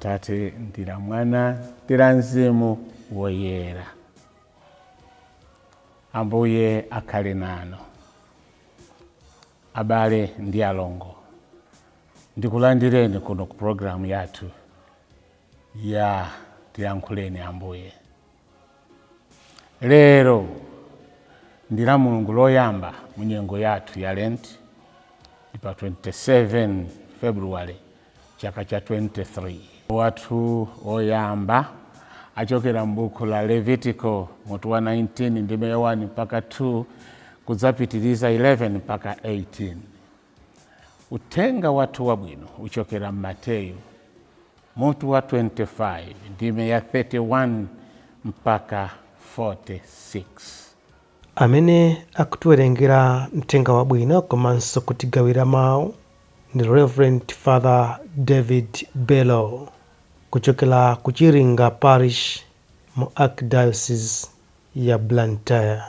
Atate ndi la Mwana ndi la Mzimu Woyera. Ambuye akhale nanu. Abale ndi alongo, ndikulandireni kuno ku programu yathu ya Tiyankhuleni Ambuye. Lero ndi la Mulungu loyamba mu nyengo yathu ya Lent, ndi pa 27 February chaka cha 23. Wathu oyamba achokera m'buku la Levitico mutu wa 19 ndime ya 1 mpaka 2 kudzapitiriza 11 mpaka 18. Uthenga wathu wabwino uchokera m'Mateyu mutu wa 25 ndime ya 31 mpaka 46. Amene akutiwerengera mthenga wabwino komanso kutigawira mawu ndi Reverend Father David Bello kuchokera ku Chiringa Parish mu Archdiocese ya Blantyre.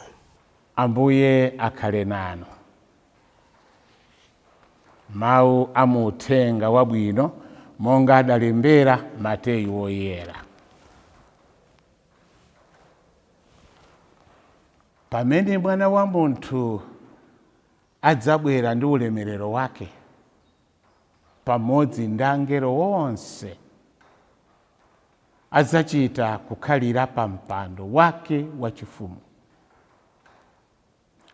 Ambuye akhale nanu. Mawu a mu Uthenga Wabwino monga adalembera Mateyu Woyera. Pamene Mwana wa Munthu adzabwera ndi ulemerero wake pamodzi ndi angelo onse, adzachita kukhalira pa mpando wake wachifumu.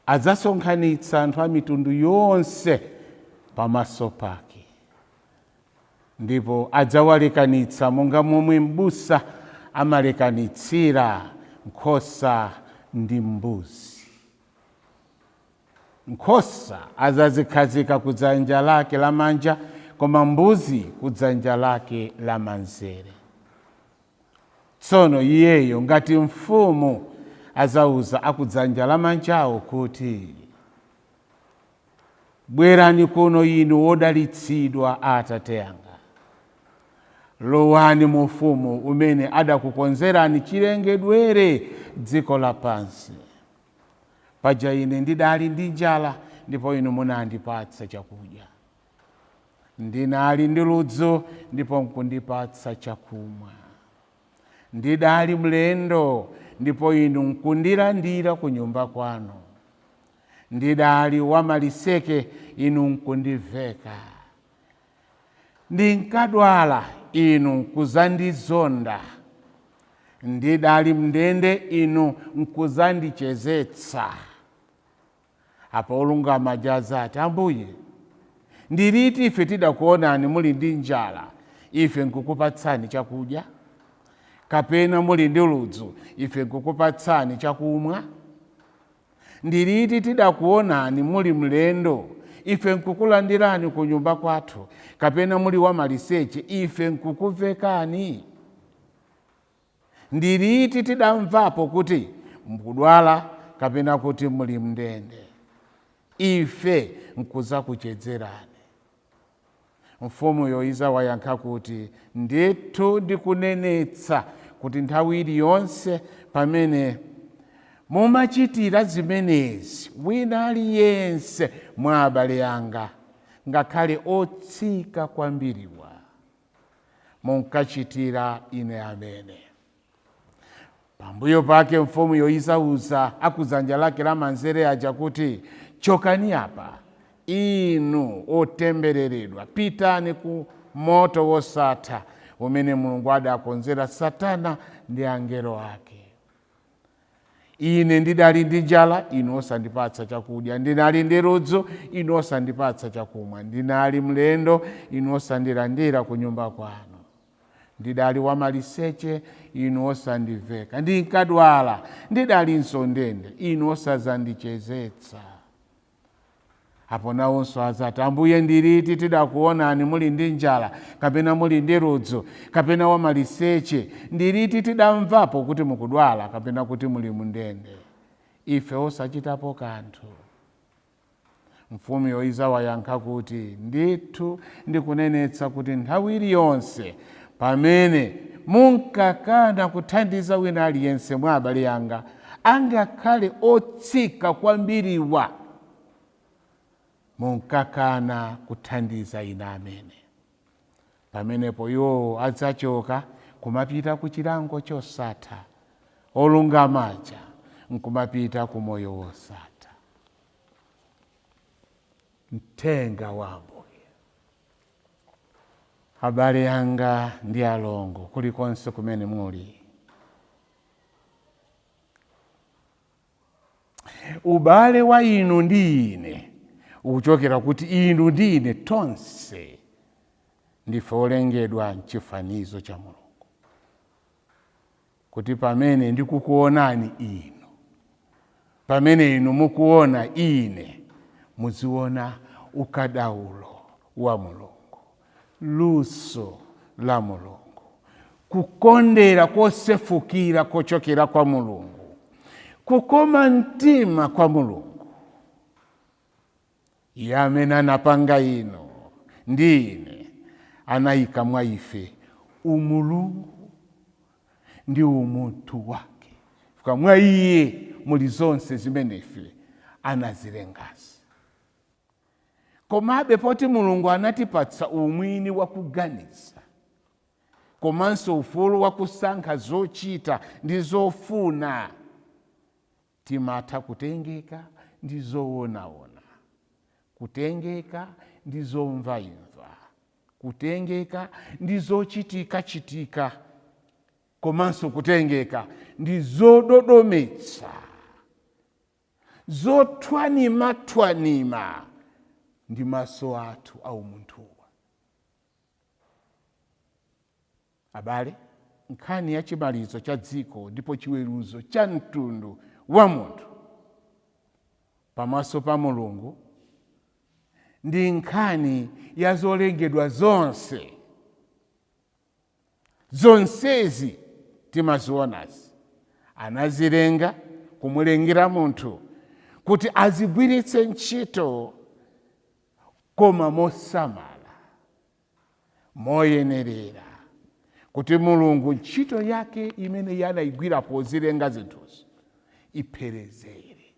Adzasonkhanitsa anthu a mitundu yonse pamaso pake, ndipo adzawalekanitsa monga momwe m'busa amalekanitsira nkhosa ndi mbuzi. Nkhosa adzazikhazika ku dzanja lake lamanja, koma mbuzi ku dzanja lake lamanzere. Tsono iyeyo ngati mfumu adzauza a ku dzanja lamanjawo kuti, Bwerani kuno inu odalitsidwa a Atate anga. Lowani mu ufumu umene adakukonzerani chilengedwere dziko lapansi. Paja ine ndidali ndi njala ndipo inu munandipatsa chakudya. Ndinali ndi ludzu ndipo nkundipatsa chakumwa. Ndidali mlendo ndipo inu nkundilandira kunyumba kwanu. Ndidali wamaliseke inu nkundiveka. Ndinkadwala inu nkuzandizonda. Ndidali m'ndende inu nkuzandichezetsa. Apo olungama aja adzati, Ambuye, ndi liti ife tidakuwonani muli ndi njala, ife nkukupatsani chakudya? Kapena muli ndi ludzu, ife nkukupatsani chakumwa? Ndi liti tidakuwonani muli mlendo, ife nkukulandirani kunyumba kwathu, kapena muli wamaliseche, ife nkukuvekani? Ndi liti tidamvapo kuti mukudwala kapena kuti muli m'ndende, ife nkudzakuchezerani? Mfumuyo idzawayankha kuti, Ndithu ndikunenetsa kuti nthawi iliyonse pamene mumachitira zimenezi wina aliyense mwa abale anga, ngakhale otsika kwambiriwa, munkachitira ine amene. Pambuyo pake mfumuyo idzauza a kudzanja lake lamanzere aja kuti, Chokani apa, inu otembereredwa, pitani ku moto wosatha umene Mulungu adakonzera Satana ndi angelo ake. Ine ndidali ndi njala, inu osandipatsa chakudya. Ndinali ndi ludzu, inu osandipatsa chakumwa. Ndinali mlendo, inu osandilandira kunyumba kwanu. Ndidali wamaliseche, inu osandiveka. Ndinkadwala, ndidalinso m'ndende, inu osadzandichezetsa. Apo nawonso adzati, Ambuye, ndi liti tidakuwonani muli ndi njala, kapena muli ndi ludzu, kapena wamaliseche? Ndi liti tidamvapo kuti mukudwala, kapena kuti muli m'ndende, ife osachitapo kanthu? Mfumuyo idzawayankha kuti, Ndithu ndikunenetsa kuti nthawi iliyonse pamene munkakana kuthandiza wina aliyense mwa abale anga, angakhale otsika kwambiriwa, munkakana kuthandiza ine amene. Pamenepo iwowo adzachoka kumapita ku chilango chosatha, olungama aja nkumapita ku moyo wosatha. Mthenga wa Ambuye. Abale anga ndi alongo, kulikonse kumene muli, ubale wa inu ndi ine ukuchokera kuti inu ndi ine tonse ndife olengedwa mchifanizo cha Mulungu, kuti pamene ndikukuonani inu, pamene inu mukuona ine, muziona ukadaulo wa Mulungu, luso la Mulungu, kukondera kosefukira kochokera kwa Mulungu, kukoma mtima kwa Mulungu. Iye amene anapanga inu ndi ine anayika mwa ife umulungu ndi umunthu wake, chifukwa mwa iye muli zonse zimene ife anazilengazi. Komabe poti Mulungu anatipatsa umwini wakuganiza komanso ufulu wakusankha zochita ndi zofuna, timatha kutengeka ndi zoonaona, kutengeka ndi zomvaimva, kutengeka ndi zochitikachitika, komanso kutengeka ndi zododometsa, zothwanimathwanima ndi maso athu a umunthuwa. Abale, nkhani ya chimalizo cha dziko ndipo chiweruzo cha mtundu wa munthu pamaso pa Mulungu ndi nkhani ya zolengedwa zonse. Zonsezi timazionazi anazilenga kumulengera munthu kuti azigwiritse ntchito, koma mosamala, moyenerera, kuti Mulungu ntchito yake imene iye anayigwira pozilenga zinthuzo ipherezere.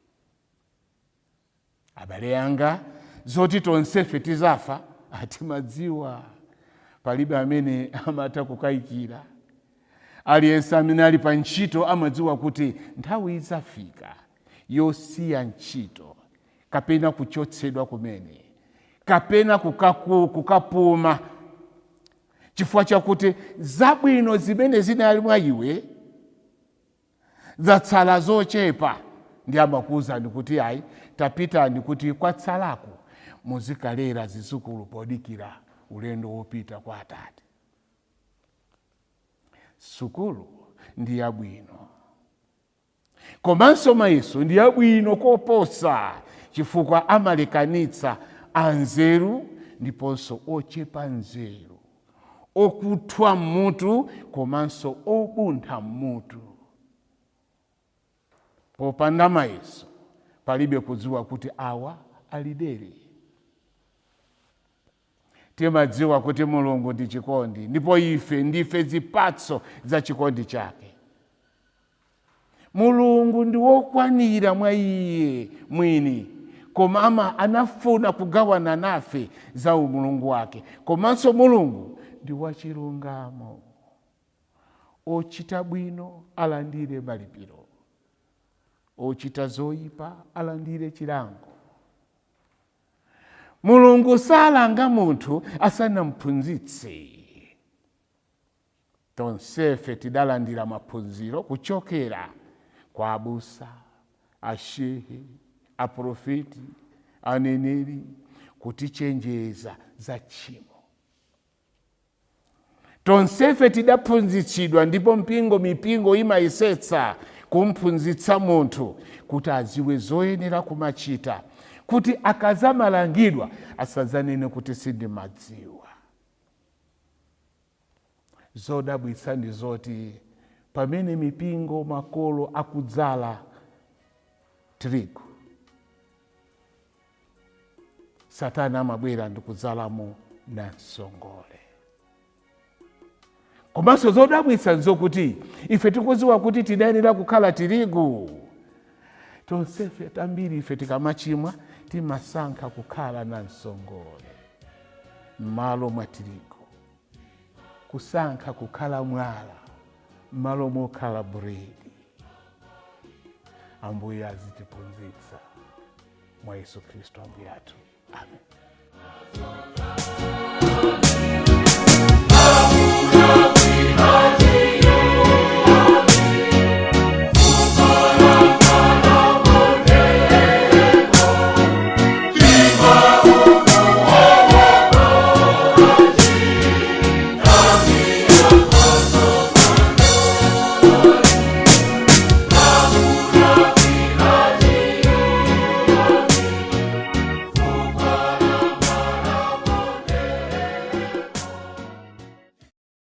Abale anga, zoti tonsefe tizafa timadziwa, palibe amene amatha kukayikira. Aliyense amene ali pa ntchito amadziwa kuti nthawi idzafika yosiya ntchito, kapena kuchotsedwa kumene, kapena kukapuma, chifukwa chakuti zabwino zimene zinali mwa iwe zatsala zochepa, ndi amakuwuzani kuti ayi, tapitani kuti kwatsalako muzikalera zidzukulu podikira ulendo wopita kwa Atate. Sukulu ndi yabwino, komanso mayeso ndi yabwino koposa, chifukwa amalekanitsa anzeru ndiponso ochepa nzeru, okuthwa mmutu komanso obuntha mmutu. Popanda mayeso palibe kudziwa kuti awa alidere. Timadziwa kuti Mulungu ndi chikondi, ndipo ife ndife zipatso za chikondi chake. Mulungu ndi wokwanira mwa iye mwini, koma ama anafuna kugawana nafe za umulungu wake. Komanso Mulungu ndi wachilungamo, ochita bwino alandire malipiro, ochita zoyipa alandire chilango. Mulungu salanga munthu asanamphunzitse. Tonsefe tidalandira maphunziro kuchokera kwa abusa, ashehe, aprofeti, aneneri, kutichenjeza za tchimo. Tonsefe tidaphunzitsidwa, ndipo mipingo imayesetsa kumphunzitsa munthu kuti adziwe zoyenera kumachita, kuti akazamalangidwa asadzanene kuti sindimadziwa. Zodabwitsa ndi zoti pamene mipingo makolo akudzala tirigu, Satana amabwera ndi kudzalamo namsongole. Komanso zodabwitsa nzokuti ife tikudziwa kuti tidayenera kukhala tirigu. Tonsefe tambiri ife tikamachimwa timasankha kukhala namsongole m'malo mwa tirigu. Kusankha kukhala mwala m'malo mokhala buledi. Ambuye azitiphunzitsa mwa Yesu Khristu Ambuye athu. Amen.